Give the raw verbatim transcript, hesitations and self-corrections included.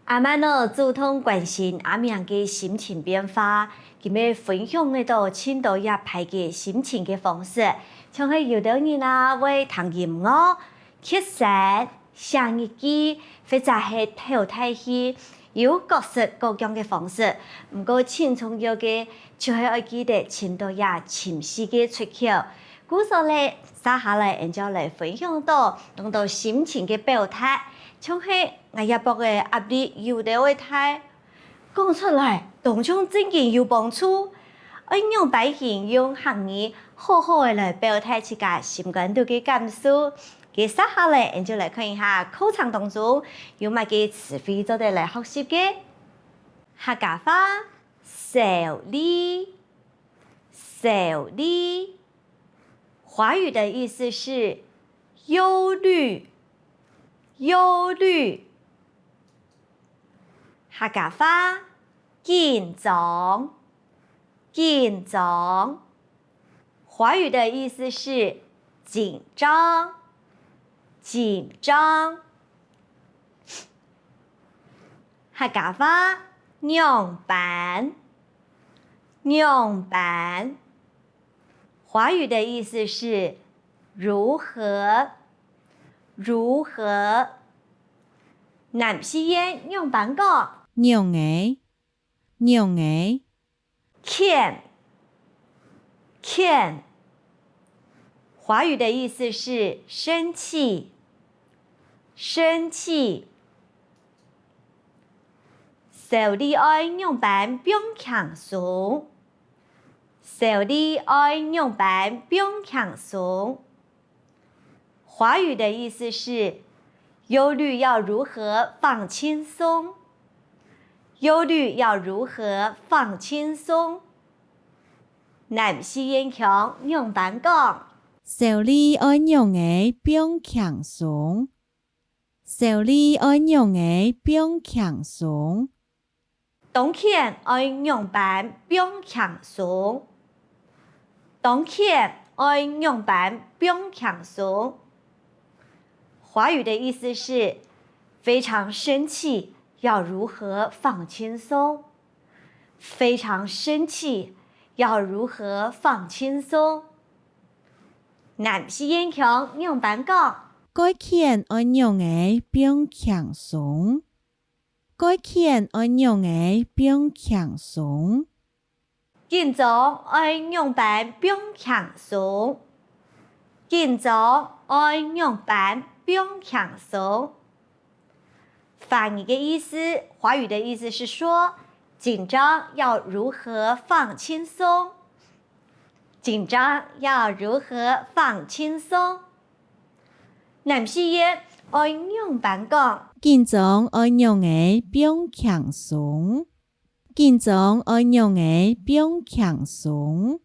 阿嬤呢，主動關心阿明个心情變化，佢乜分享得到盡多這排个心情个方式，像係有兜人啊會聽音樂、蹶身、寫日記，或者係敨大氣，有各式各樣个方式。毋過盡重要个，就係愛記得尋到這情緒个出口。故所咧，接下來，𠊎就來分享到講到心情个表達，像係𠊎這駁个壓力有兜仔大， 講出來，當像正經有幫助。愛仰般形用客語好好仔來表達自家心肝肚个感受？該接下來，𠊎就來看一下課程當中有麼个詞彙做得來學習个。客家話，愁慮，愁慮。華語的意思是憂慮，憂慮。 客家話，緊張，緊張。華語的意思是緊張，緊張。客家話，仰般，仰般。華語的意思是如何，如何。南四縣仰般講？仰仔，仰仔。譴，譴。華語的意思是生氣，生氣。愁慮愛仰般放輕鬆，愁慮愛仰般放輕鬆。 華語的意思是，憂慮要如何放輕鬆？憂慮要如何放輕鬆？南四縣腔仰般講？愁慮愛仰仔放輕鬆？愁慮愛仰仔放輕鬆？ 當譴愛仰般放輕鬆？當譴愛仰般放輕鬆？華語的意思是，非常生氣，要如何放輕鬆？非常生氣，要如何放輕鬆？南四縣腔仰般講？該譴愛仰仔放輕鬆？ 該譴愛仰仔放輕鬆？緊張愛仰般放輕鬆？緊張愛仰般放輕鬆？華語个意思，華語的意思是說，緊張要如何放輕鬆？緊張要如何放輕鬆？南四縣愛仰般講？緊張愛仰仔放輕鬆？ 緊張愛仰仔放輕鬆？